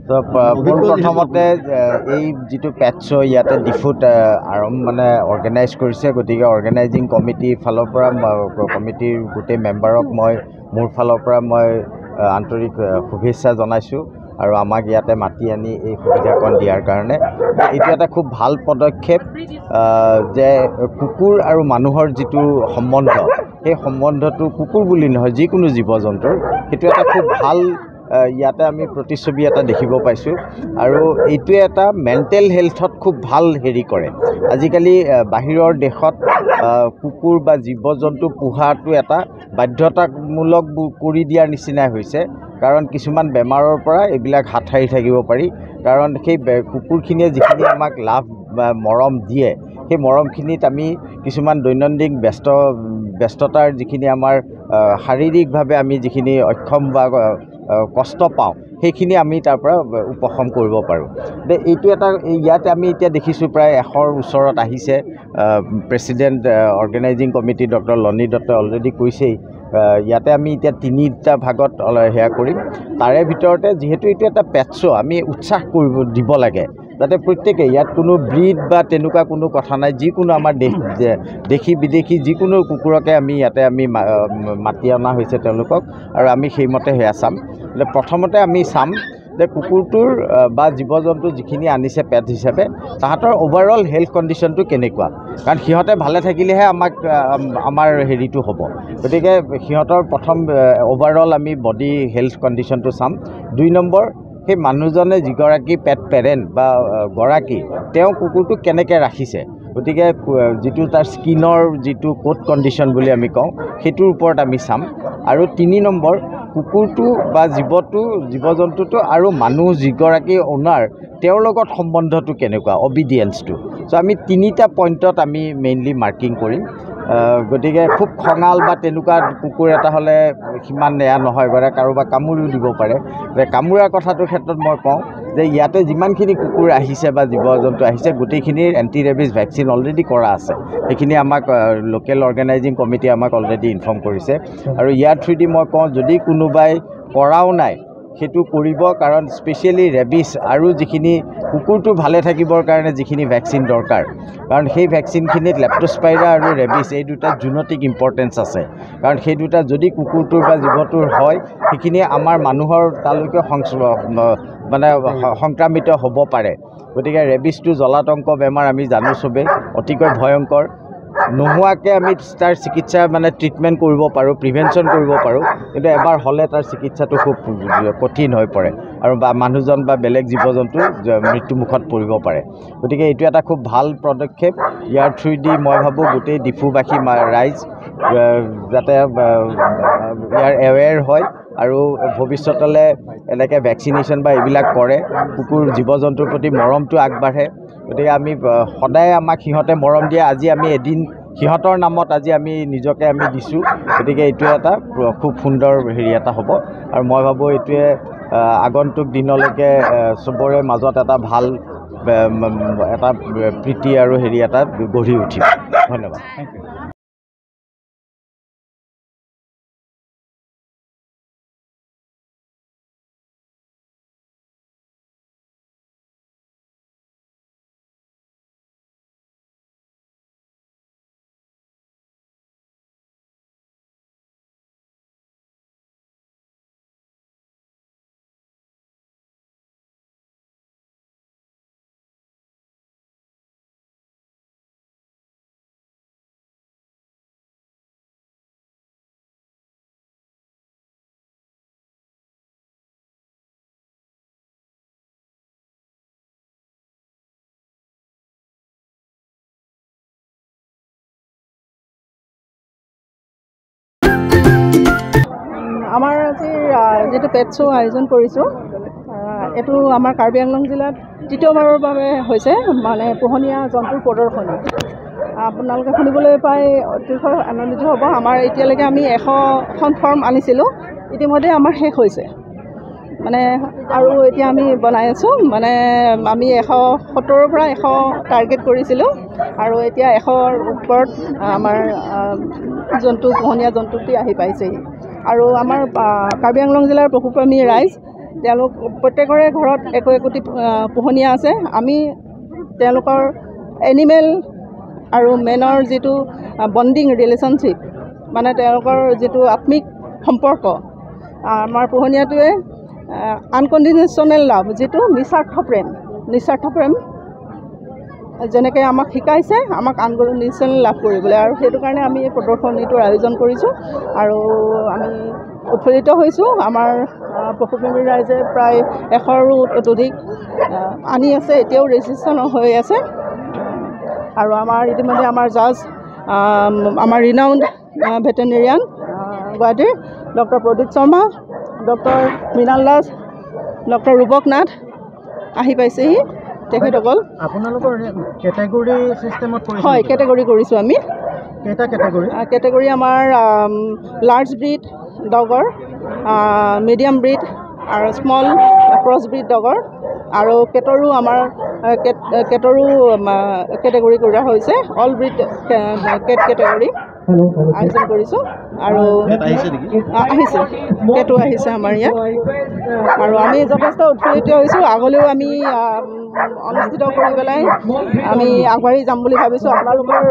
তো পোনপ্ৰথমতে এই যিটো পেট শ্ব' ইয়াতে ডিফুত আৰম্ভ মানে অৰ্গেনাইজ কৰিছে, গতিকে অৰ্গেনাইজিং কমিটিৰ ফালৰ পৰা কমিটিৰ গোটেই মেম্বাৰক মই মোৰ ফালৰ পৰা মই আন্তৰিক শুভেচ্ছা জনাইছোঁ আৰু আমাক ইয়াতে মাতি আনি এই সুবিধাকণ দিয়াৰ কাৰণে। এইটো এটা খুব ভাল পদক্ষেপ যে কুকুৰ আৰু মানুহৰ যিটো সম্বন্ধ, সেই সম্বন্ধটো কুকুৰ বুলি নহয় যিকোনো জীৱ জন্তুৰ, সেইটো এটা খুব ভাল ইয়াতে আমি প্ৰতিচ্ছবি এটা দেখিব পাইছোঁ। আৰু এইটোৱে এটা মেণ্টেল হেল্থত খুব ভাল হেৰি কৰে। আজিকালি বাহিৰৰ দেশত কুকুৰ বা জীৱ জন্তু পোহাটো এটা বাধ্যতামূলক কৰি দিয়াৰ নিচিনাই হৈছে, কাৰণ কিছুমান বেমাৰৰ পৰা এইবিলাক হাত সাৰি থাকিব পাৰি। কাৰণ সেই কুকুৰখিনিয়ে যিখিনি আমাক লাভ বা মৰম দিয়ে, সেই মৰমখিনিত আমি কিছুমান দৈনন্দিন ব্যস্ততাৰ যিখিনি আমাৰ শাৰীৰিকভাৱে আমি যিখিনি অক্ষম বা কষ্ট পাওঁ, সেইখিনি আমি তাৰ পৰা উপশম কৰিব পাৰোঁ। এইটো এটা ইয়াতে আমি এতিয়া দেখিছোঁ প্ৰায় 100ৰ ওচৰত আহিছে। প্ৰেচিডেণ্ট অৰ্গেনাইজিং কমিটি ডক্টৰ লনী দত্তই অলৰেডি কৈছেই। ইয়াতে আমি এতিয়া 3টা ভাগত সেয়া কৰিম। তাৰে ভিতৰতে যিহেতু এইটো এটা পেট শ্ব', আমি উৎসাহ কৰিব দিব লাগে যাতে প্ৰত্যেকে ইয়াত কোনো ব্ৰীড বা তেনেকুৱা কোনো কথা নাই, যিকোনো আমাৰ দেশী বিদেশী যিকোনো কুকুৰকে আমি ইয়াতে আমি মাতি অনা হৈছে তেওঁলোকক, আৰু আমি সেইমতে সেয়া চাম। প্ৰথমতে আমি চাম যে কুকুৰটোৰ বা জীৱ জন্তু যিখিনি আনিছে পেট হিচাপে, তাহাঁতৰ অভাৰঅল হেল্থ কণ্ডিশ্যনটো কেনেকুৱা, কাৰণ সিহঁতে ভালে থাকিলেহে আমাক আমাৰ হেৰিটো হ'ব। গতিকে সিহঁতৰ প্ৰথম অভাৰঅল আমি বডি হেল্থ কণ্ডিশ্যনটো চাম। 2 নম্বৰ, সেই মানুহজনে যিগৰাকী পেট পেৰেণ্ট বা গৰাকী, তেওঁ কুকুৰটোক কেনেকৈ ৰাখিছে, গতিকে যিটো তাৰ স্কিনৰ যিটো কোট কণ্ডিশ্যন বুলি আমি কওঁ, সেইটোৰ ওপৰত আমি চাম। আৰু 3 নম্বৰ, কুকুৰটো বা জীৱটো জীৱ জন্তুটো আৰু মানুহ যিগৰাকী অ'নাৰ, তেওঁৰ লগত সম্বন্ধটো কেনেকুৱা, অবিডিয়েঞ্চটো। চ' আমি 3টা পইণ্টত আমি মেইনলি মাৰ্কিং কৰিম। গতিকে খুব খঙাল বা তেনেকুৱা কুকুৰ এটা হ'লে সিমান এয়া নহয়, বাৰু কাৰোবাক কামুৰিও দিব পাৰে। কামোৰাৰ কথাটোৰ ক্ষেত্ৰত মই কওঁ যে ইয়াতে যিমানখিনি কুকুৰ আহিছে বা জীৱ জন্তু আহিছে, গোটেইখিনিৰ এণ্টি ৰেবিছ ভেকচিন অলৰেডি কৰা আছে। সেইখিনি আমাক লোকেল অৰ্গেনাইজিং কমিটিয়ে আমাক অলৰেডি ইনফৰ্ম কৰিছে। আৰু ইয়াৰ থ্ৰুদি মই কওঁ, যদি কোনোবাই কৰাও নাই সেইটো কৰিব, কাৰণ স্পেচিয়েলি ৰেবিছ আৰু যিখিনি কুকুৰটো ভালে থাকিবৰ কাৰণে যিখিনি ভেকচিন দৰকাৰ, কাৰণ সেই ভেকচিনখিনিত লেপ্টোস্পাইৰা আৰু ৰেবিছ এই দুটা জুনটিক ইম্পৰ্টেঞ্চ আছে। কাৰণ সেই দুটা যদি কুকুৰটোৰ বা জীৱটোৰ হয়, সেইখিনিয়ে আমাৰ মানুহৰ তালৈকে মানে সংক্ৰামিত হ'ব পাৰে। গতিকে ৰেবিছটো জলাতংক বেমাৰ আমি জানো চবেই, অতিকৈ ভয়ংকৰ। নোহোৱাকৈ আমি তাৰ চিকিৎসা মানে ট্ৰিটমেণ্ট কৰিব পাৰোঁ, প্ৰিভেনশ্যন কৰিব পাৰোঁ, কিন্তু এবাৰ হ'লে তাৰ চিকিৎসাটো খুব কঠিন হৈ পৰে আৰু বা মানুহজন বা বেলেগ জীৱ জন্তু মৃত্যুমুখত পৰিব পাৰে। গতিকে এইটো এটা খুব ভাল পদক্ষেপ। ইয়াৰ থ্ৰুদি মই ভাবোঁ গোটেই ডিফুবাসী ৰাইজ যাতে ইয়াৰ এৱেৰ হয় আৰু ভৱিষ্যতলৈ এনেকৈ ভেকচিনেশ্যন বা এইবিলাক কৰে, কুকুৰ জীৱ জন্তুৰ প্ৰতি মৰমটো আগবাঢ়ে। গতিকে আমি সদায় আমাক সিহঁতে মৰম দিয়ে, আজি আমি এদিন সিহঁতৰ নামত আজি আমি নিজকে আমি দিছোঁ। গতিকে এইটোৱে এটা খুব সুন্দৰ হেৰি এটা হ'ব আৰু মই ভাবোঁ এইটোৱে আগন্তুক দিনলৈকে চবৰে মাজত এটা ভাল এটা প্ৰীতি আৰু হেৰি এটা গঢ়ি উঠিব। ধন্যবাদ। Thank you. আমাৰ আজি যিটো পেট শ্ব' আয়োজন কৰিছোঁ, এইটো আমাৰ কাৰ্বি আংলং জিলাত তৃতীয়বাৰৰ বাবে হৈছে, মানে পোহনীয়া জন্তুৰ প্ৰদৰ্শনী। আপোনালোকে শুনিবলৈ পাই অতিশয় আনন্দিত হ'ব। আমাৰ এতিয়ালৈকে আমি 100খন ফৰ্ম আনিছিলোঁ, ইতিমধ্যে আমাৰ শেষ হৈছে মানে, আৰু এতিয়া আমি বনাই আছোঁ। মানে আমি 170ৰ পৰা 100 টাৰ্গেট কৰিছিলোঁ আৰু এতিয়া 100ৰ ওপৰত আমাৰ জন্তু পোহনীয়া জন্তুটি আহি পাইছেহি। আৰু আমাৰ কাৰ্বি আংলং জিলাৰ পশুপ্ৰেমী ৰাইজ তেওঁলোক প্ৰত্যেকৰে ঘৰত একো একোটি পোহনীয়া আছে। আমি তেওঁলোকৰ এনিমেল আৰু মেনৰ যিটো বণ্ডিং ৰিলেশ্যনশ্বিপ, মানে তেওঁলোকৰ যিটো আত্মিক সম্পৰ্ক, আমাৰ পোহনীয়াটোৱে আনকণ্ডিশ্যনেল লাভ, যিটো নিস্বাৰ্থ প্ৰেম, নিস্বাৰ্থ প্ৰেম যেনেকৈ আমাক শিকাইছে, আমাক আনকণ্ডিশ্যনেল লাভ কৰিবলৈ, আৰু সেইটো কাৰণে আমি এই প্ৰদৰ্শনীটোৰ আয়োজন কৰিছোঁ আৰু আমি উৎফুল্লিত হৈছোঁ। আমাৰ পশুপ্ৰেমী ৰাইজে প্ৰায় 100ৰো ততোধিক আনি আছে, এতিয়াও ৰেজিষ্ট্ৰেশ্যন হৈ আছে। আৰু আমাৰ ইতিমধ্যে আমাৰ জাজ, আমাৰ ৰিনাউণ্ড ভেটেনেৰিয়ান গুৱাহাটীৰ doctor Pradip Sharma, doctor Mrinal Das, doctor Rupak Nath আহি পাইছেহি। তেখেতসকল আপোনালোকৰ কেটেগৰী চিষ্টেমত? হয়, কেটেগৰী কৰিছোঁ আমি। কেইটা কেটেগৰী? কেটেগৰী আমাৰ লাৰ্জ ব্ৰীড ডগৰ, মিডিয়াম ব্ৰীড আৰু স্মল ক্ৰছ ব্ৰীড ডগৰ, আৰু কেটৰো আমাৰ কেটৰো কেটেগৰী কৰা হৈছে। অল ব্ৰীড কেট কেটেগৰী আয়োজন কৰিছোঁ। আৰু আহিছে, কেটো আহিছে আমাৰ ইয়াত, আৰু আমি যথেষ্ট উৎফুল্লিত হৈছোঁ। আগলৈও আমি অনুষ্ঠিত কৰি পেলাই আমি আগবাঢ়ি যাম বুলি ভাবিছোঁ। আপোনালোকৰ